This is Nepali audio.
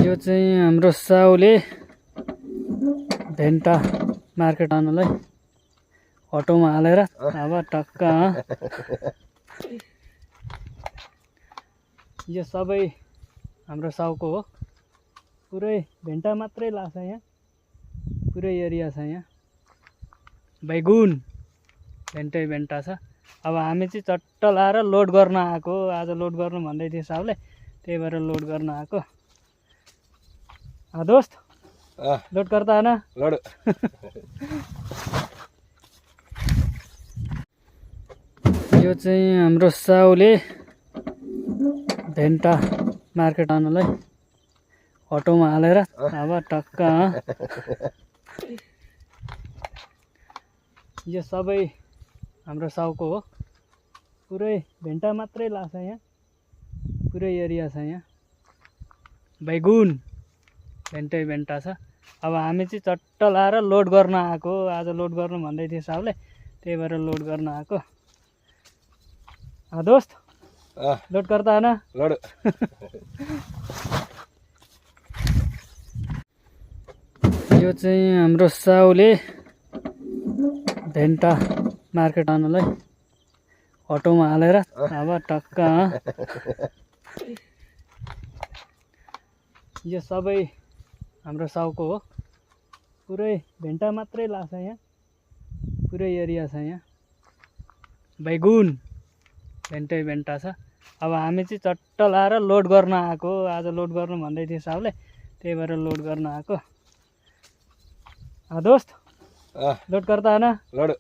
यो चाहिँ हाम्रो साउले भेन्टा मार्केट आउनलाई अटोमा हालेर अब टक्क यो सबै हाम्रो साउको हो। पुरै भेन्टा मात्रै लाग्छ यहाँ, पुरै एरिया छ यहाँ बैगुन भेन्टै भेन्टा छ। अब हामी चाहिँ चट्ट लाएर लोड गर्न आएको, आज लोड गर्नु भन्दै थियो साउले, त्यही भएर लोड गर्न आएको। दोस्त लोड करता है ना? लोड यो चाहिँ हाम्रो साउले भेन्टा मार्केट आउनलाई अटोमा हालेर अब टक्क यो सबै हाम्रो साउको हो। पुरै भेन्टा मात्रै लाग्छ यहाँ, पुरै एरिया छ यहाँ बैगुन भेन्टै भेन्टा छ। अब हामी चाहिँ चट्ट लाएर लोड गर्न आएको, आज लोड गर्नु भन्दै थियो साउले, त्यही भएर लोड गर्न आएको। दोस्त लोड करता है ना? लोड यो चाहिँ हाम्रो साउले भेन्टा मार्केट आउनलाई अटोमा हालेर अब टक्क यो सबै हाम्रो साउको हो। पुरै भेन्टा मात्रै लाग्छ यहाँ, पुरै एरिया छ यहाँ बैगुन भेन्टै भेन्टा छ। अब हामी चाहिँ चट्ट लाएर लोड गर्न आएको, आज लोड गर्नु भन्दै थियो साउले, त्यही भएर लोड गर्न आएको। दोस्त लोड करता है ना? लोड